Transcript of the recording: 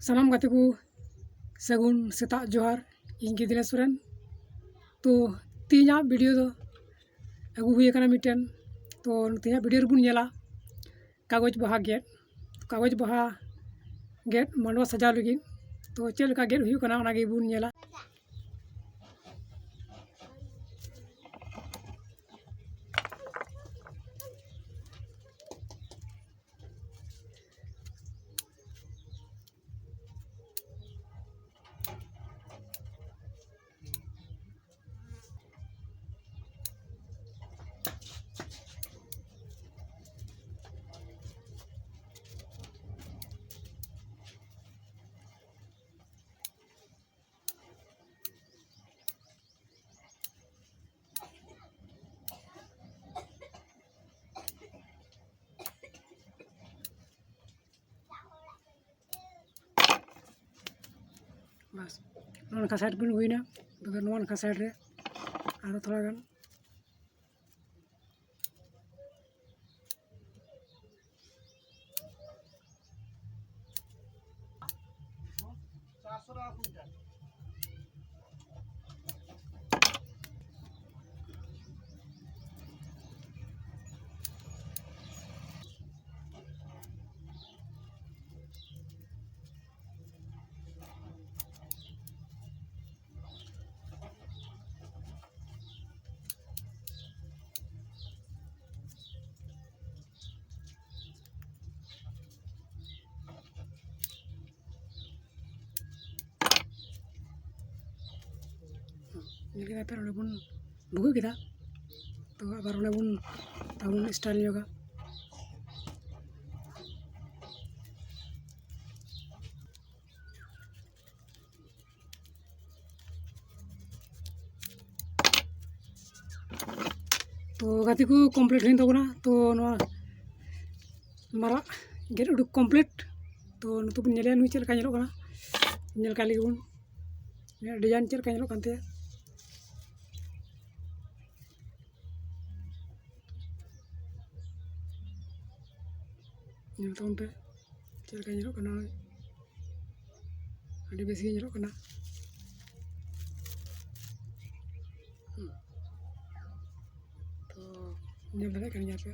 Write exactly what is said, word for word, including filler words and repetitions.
ᱥᱟᱱᱟᱢ ᱜᱟᱛᱮ ᱠᱚ ᱥᱟᱹᱜᱩᱱ ᱥᱮᱛᱟᱜ ᱡᱚᱦᱟᱨ᱾ ᱤᱧ ᱜᱮ ᱫᱤᱱᱮᱥ ᱥᱚᱨᱮᱱ᱾ ᱛᱚ ᱛᱮᱦᱮᱧᱟᱜ ᱵᱷᱤᱰᱤᱭᱳ ᱫᱚ ᱟᱹᱜᱩ ᱦᱩᱭ ᱟᱠᱟᱱᱟ ᱢᱤᱫᱴᱮᱱ᱾ ᱛᱚ ᱛᱮᱦᱮᱧᱟᱜ ᱵᱷᱤᱰᱤᱭᱳ ᱨᱮᱵᱚᱱ ᱧᱮᱞᱟ ᱠᱟᱜᱚᱡᱽ ᱵᱟᱦᱟ ᱜᱮᱫ᱾ ᱠᱟᱜᱚᱡᱽ ᱵᱟᱦᱟ ᱜᱮᱫ ᱢᱟᱰᱣᱟ ᱥᱟᱡᱟᱣ ᱞᱟᱹᱜᱤᱫ᱾ ᱛᱚ ᱪᱮᱫ ᱞᱮᱠᱟ ᱜᱮᱫ ᱦᱩᱭᱩᱜ ᱠᱟᱱᱟ, ᱚᱱᱟ ᱜᱮᱵᱚᱱ ᱧᱮᱞᱟ᱾ ᱵᱟᱥ, ᱱᱚᱣᱟ ᱱᱟᱠᱷᱟ ᱥᱟᱭᱤᱰ ᱵᱤᱱ ᱦᱩᱭᱱᱟ᱾ ᱛᱚᱵᱮ ᱱᱚᱣᱟ ᱱᱟᱠᱷᱟ ᱥᱟᱭᱤᱰ ᱨᱮ ᱟᱨᱚ ᱛᱷᱚᱲᱟ ᱜᱟᱱ᱾ ᱧᱮᱞ ᱠᱮᱫᱟ ᱯᱮ, ᱚᱸᱰᱮ ᱵᱚᱱ ᱵᱷᱩᱜᱟᱹᱜ ᱠᱮᱫᱟ᱾ ᱛᱚ ᱟᱵᱟᱨ ᱚᱸᱰᱮ ᱵᱚᱱ, ᱛᱟᱵᱚᱱ ᱥᱴᱟᱭᱤᱞ ᱧᱚᱜᱟ᱾ ᱛᱚ ᱜᱟᱛᱮ ᱠᱚ, ᱠᱚᱢᱯᱞᱤᱴ ᱦᱩᱭᱮᱱ ᱛᱟᱵᱚᱱᱟ᱾ ᱛᱚ ᱱᱚᱣᱟ ᱢᱟᱨᱟᱜ ᱜᱮᱫ ᱩᱰᱩᱠ ᱠᱚᱢᱯᱞᱤᱴ᱾ ᱛᱚ ᱱᱤᱛᱚᱜ ᱵᱚᱱ ᱧᱮᱞᱮᱭᱟ ᱱᱩᱭ ᱪᱮᱫ ᱞᱮᱠᱟ ᱧᱮᱞᱚᱜ ᱠᱟᱱᱟ, ᱧᱮᱞ ᱠᱟᱭ ᱞᱟᱹᱜᱤᱫ ᱵᱚᱱ᱾ ᱱᱩᱭᱟᱜ ᱰᱤᱡᱟᱭᱤᱱ ᱪᱮᱫ ᱞᱮᱠᱟ ᱧᱮᱞᱚᱜ ᱠᱟᱱ ᱛᱟᱭᱟ᱾ ᱧᱮᱞ ᱛᱟᱵᱚᱱ ᱯᱮ ᱪᱮᱫ ᱞᱮᱠᱟ ᱧᱮᱞᱚᱜ ᱠᱟᱱᱟ᱾ ᱟᱹᱰᱤ ᱵᱮᱥ ᱜᱮ ᱧᱮᱞᱚᱜ ᱠᱟᱱᱟ᱾ ᱦᱩᱸ᱾ ᱛᱚ ᱧᱮᱞ ᱫᱟᱲᱮᱭᱟᱜ ᱠᱟᱱ ᱜᱮᱭᱟ ᱯᱮ,